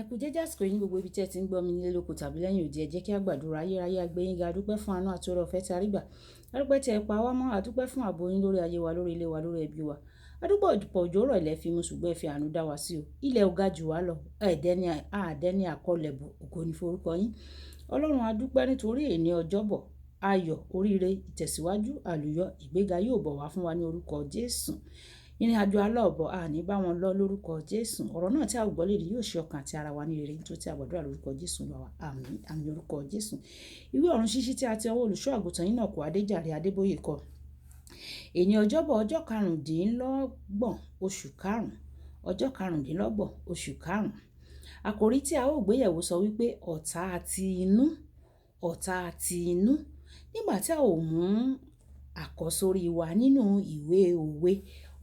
Ẹ kú dédé àsìkò yìí ní gbogbo ibi tí ẹ ti ń gbọ́ mi nílé lóko tàbí lẹ́yìn odi. Ẹ jẹ́ kí a gbàdúrà. Ayérayé, a gbé yín ga, a dúpẹ́ fún àánú àti oore ọ̀fẹ́ tí a rí gbà. A dúpẹ́ tí ẹ pa wá mọ́, a dúpẹ́ fún ààbò yín lórí ayé wa, lórí ilé wa, lórí ẹbí wa. A dúpẹ́ ọ̀pọ̀ òjò rọ̀ ilẹ̀ fi mu, ṣùgbọ́n ẹ fi àánú dá wa sí o. Ilẹ̀ ò ga jù wá lọ, ẹ̀ẹ́dẹ́ni àdẹ́ni àkọlẹ̀bù, ògo ni forúkọ yín. Ọlọ́run, a dúpẹ́ nítorí èní ọjọ́bọ̀, ayọ̀, oríire, ìtẹ̀síwájú, àlùyọ, ìgbéga yóò bọ̀ wá fún wa ní orúkọ Jésù. Ìrìn àjò alọ́ọ̀bọ̀ a ní bá wọn lọ lórúkọ Jésù. Ọ̀rọ̀ náà tí a gbọ́ lè ní yóò ṣe ọkàn àti ara wa ní rere nítorí tí a gbàdúrà lórúkọ Jésù Olúwa wa. Àmín, àmín orúkọ Jésù. Ìwé ọ̀run ṣíṣí tí a ti ọwọ́ olùṣọ́ àgùntàn yín náà kọ Adéjàre Adébóyè kọ. Èní ọjọ́bọ̀, ọjọ́ 25 oṣù karùn-ún, ọjọ́ 25 oṣù karùn-ún. Àkòrí tí a ó gbéyẹ̀wò sọ wípé ọ̀tá ti inú, ọ̀tá ti inú. Nígbà tí a ò mú àkọ́sórí wa nínú ìwé òwe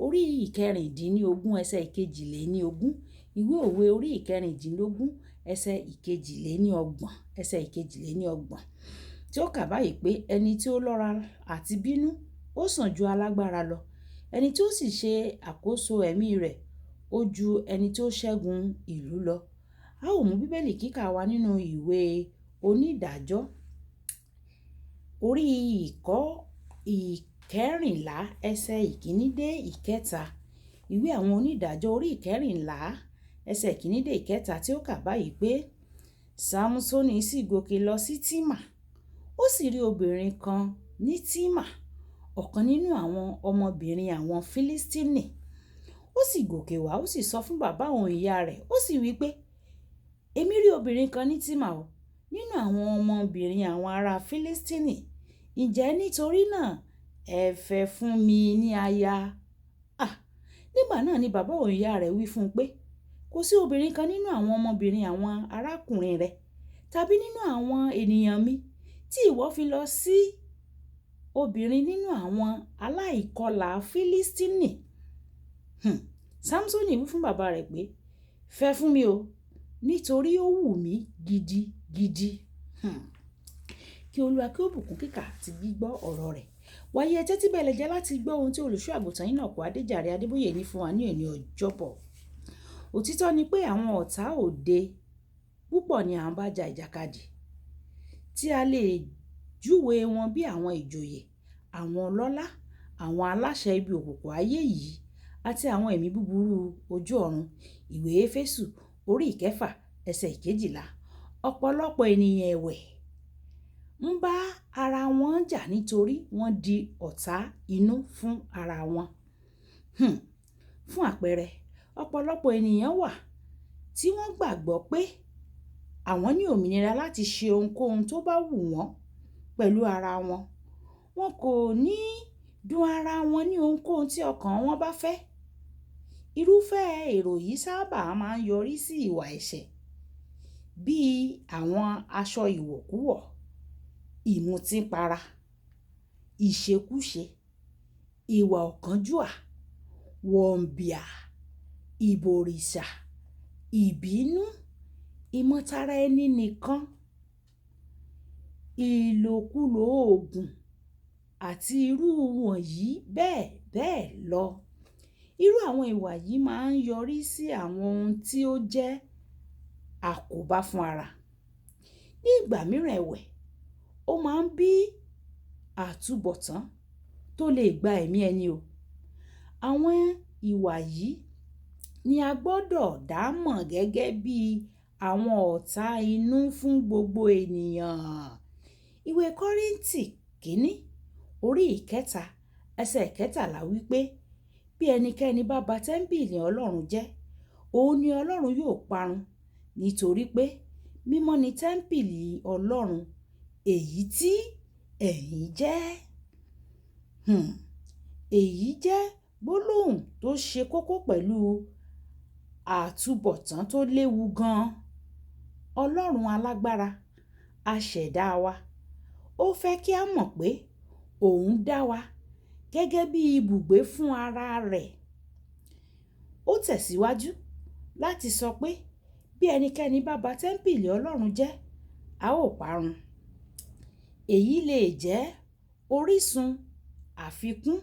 orí 16 ẹsẹ̀ 22, ìwé òwe orí 26 ẹsẹ̀ 32, ẹsẹ̀ 32, tí ó kà báyìí pé ẹni tí ó lọ́ra àti bínú ó sàn ju alágbára lọ, ẹni tí ó sì ṣe àkóso ẹ̀mí rẹ̀ ó ju ẹni tí ó ṣẹ́gun ìlú lọ. A ó mú Bíbélì kíkà wa nínú ìwé Onídàájọ́ orí 14 ẹsẹ̀ 1 dé 3. Ìwé àwọn Onídàájọ́ orí 14 ẹsẹ̀ 1 dé 3 tí ó kà báyìí pé Samusoni sì gòkè lọ sí Tímà, ó sì rí obìnrin kan ní Tímà, ọ̀kan nínú àwọn ọmọbìnrin àwọn Fílístínì. Ó sì gòkè wá, ó sì sọ fún bàbá òun ìyá rẹ̀, ó sì wí pé, èmi rí obìnrin kan ní Tímà o, nínú àwọn ọmọbìnrin àwọn ará Fílístínì. Ǹjẹ́ nítorí náà ẹ fẹ́ fún mi ní aya? À, nígbà náà ni bàbá òun ìyá rẹ̀ wí fún un pé, kò sí obìnrin kan nínú àwọn ọmọbìnrin àwọn arákùnrin rẹ tàbí nínú àwọn ènìyàn mi tí ìwọ fi lọ sí obìnrin nínú àwọn aláìkọlà Fílístínì. Samsoni wí fún bàbá rẹ̀ pé, fẹ́ fún mi o, nítorí ó wù mí gidigidi. Kí Olúwa kí ó bùkún kíkà àti gbígbọ́ ọ̀rọ̀ rẹ̀. Wáyé, ẹ tẹ́tí bẹ̀lẹ̀ jẹ́ láti gbọ́ ohun tí olùṣọ́ àgùntàn yín náà kọ Adéjàre Adébóyè ní fún wa ní òní ọjọ́bọ̀. Òtítọ́ ni pé àwọn ọ̀tá òde púpọ̀ ni à ń bá ja ìjàkadì, tí a lè júwe wọn bí àwọn ìjòyè, àwọn ọlọ́lá, àwọn aláṣẹ ibi òkùnkùn ayé yìí àti àwọn ẹ̀mí búburú ojú ọ̀run. Ìwé Éfésù orí 6 ẹsẹ̀ 12. Ọ̀pọ̀lọpọ̀ ènìyàn ẹ̀wẹ̀ ń bá ara wọn jà nítorí wọ́n di ọ̀tá inú fún ara wọn. Fún àpẹẹrẹ, ọ̀pọ̀lọpọ̀ ènìyàn wà tí wọ́n gbàgbọ́ pé àwọn ní òmìnira láti ṣe ohunkóhun tó bá wù wọ́n pẹ̀lú ara wọn. Wọn kò ní dùn ara wọn ní ohunkóhun tí ọkàn wọn bá fẹ́. Irúfẹ́ èrò yìí sábà máa ń yọrí sí ìwà ẹ̀ṣẹ̀ bíi àwọn aṣọ ìwọ̀kuwọ̀, ìmutípara, ìṣekúṣe, ìwà ọ̀kánjúà, wọ̀nbìà, ìbọ̀rìṣà, ìbínú, ìmọ̀tara ẹni nìkan, ìlòkulò òògùn àti irú wọ̀nyí bẹ́ẹ̀ bẹ́ẹ̀ lọ. Irú àwọn ìwà yìí máa ń yọrí sí àwọn ohun tí ó jẹ́ àkóbá fún ara. Ní ìgbà mìíràn ẹ̀wẹ̀, ó máa ń bí àtúbọ̀tán tó lè gba ẹ̀mí ẹni o. Àwọn ìwà yìí ni a gbọ́dọ̀ dá mọ̀ gẹ́gẹ́ bí àwọn ọ̀tá inú fún gbogbo ènìyàn. Ìwé Kọ́ríńtì 1 orí 3 ẹsẹ̀ 13 wí pé bí ẹnikẹ́ni bá ba tẹ́ḿpìlì Ọlọ́run jẹ́, òun ni Ọlọ́run yóò parun, nítorí pé mímọ́ ni tẹ́ḿpìlì Ọlọ́run èyí tí ẹ̀yin jẹ́. Èyí jẹ́ gbólóhùn tó ṣe kókó pẹ̀lú àtúbọ̀tán tó léwu gan-an. Ọlọ́run alágbára, aṣẹ̀dá wa, ó fẹ́ kí a mọ̀ pé òun dá wa gẹ́gẹ́ bí ibùgbé fún ara rẹ̀. Ó tẹ̀síwájú láti sọ pé bí ẹnikẹ́ni bá ba tẹ́ḿpìlì Ọlọ́run jẹ́, a ó parun. Èyí lè jẹ́ orísun àfikún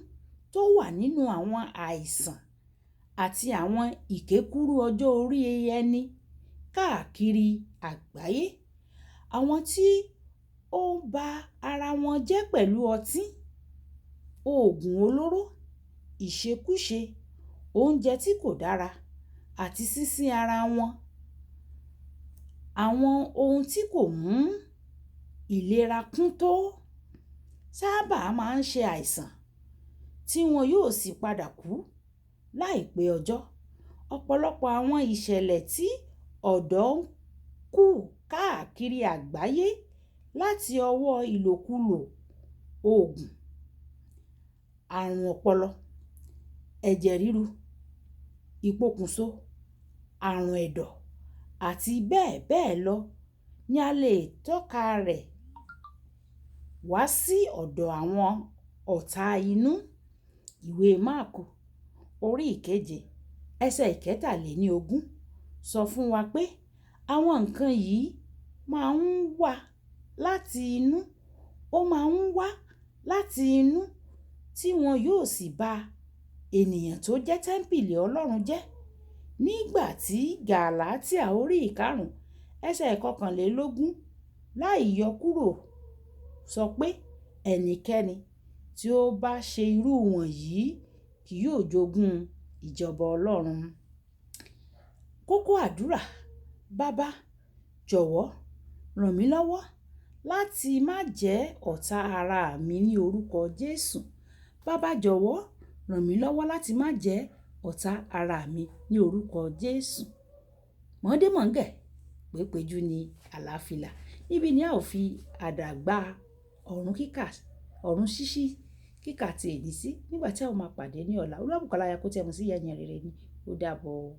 tó wà nínú àwọn àìsàn àti àwọn ìkékúrú ọjọ́ orí ẹni káàkiri àgbáyé. Àwọn tí ó ń ba ara wọn jẹ́ pẹ̀lú ọtí, òògùn olóró, ìṣekúṣe, oúnjẹ tí kò dára àti sísín ara wọn. Àwọn ohun tí kò mú ìlera kún tó sábà máa ń ṣe àìsàn tí wọn yóò sì padà kú láìpẹ́ ọjọ́. Ọ̀pọ̀lọpọ̀ àwọn ìṣẹ̀lẹ̀ tí ọ̀dọ́ ń kú káàkiri àgbáyé láti ọwọ́ ìlòkulò òògùn, àrùn ọpọlọ, ẹ̀jẹ̀ ríru, ìpokùnso, àrùn ẹ̀dọ̀ àti bẹ́ẹ̀ bẹ́ẹ̀ lọ ní a lè tọ́ka rẹ̀ wá sí ọ̀dọ̀ àwọn ọ̀tá inú. Ìwé Máàkù orí ìkeje ẹsẹ̀ 23 sọ fún wa pé àwọn nǹkan yìí máa ń wá láti inú, ó máa ń wá láti inú tí wọn yóò sì ba ènìyàn tó jẹ́ tẹ́ḿpìlì Ọlọ́run jẹ́. Nígbà tí Gàlátíà orí 5 ẹsẹ̀ 21 láì yọ kúrò sọ pé ẹnikẹ́ni tí ó bá ṣe irú wọ̀nyí kì yóò jogún ìjọba Ọlọ́run. Kókó àdúrà. Baba, jọ̀wọ́ ràn mí lọ́wọ́ láti má jẹ́ ọ̀tá ara mi ní orúkọ Jésù. Baba, jọ̀wọ́ ràn mí lọ́wọ́ láti má jẹ́ ọ̀tá ara mi ní orúkọ Jésù. Mọ̀ọ́dé mọ̀ńgẹ̀, pépéjú ní àlàáfíà. Níbí ni a ó fi àdàgbà ọ̀run kíkà, ọ̀run ṣíṣí kíkà tí èyí sí nígbà tí a ó máa pàdé ní ọ̀la. Olúwabùkọ́lá aya kó tí ẹ mọ̀ sí ìyá ẹni rere ni. Ó dàbọ̀.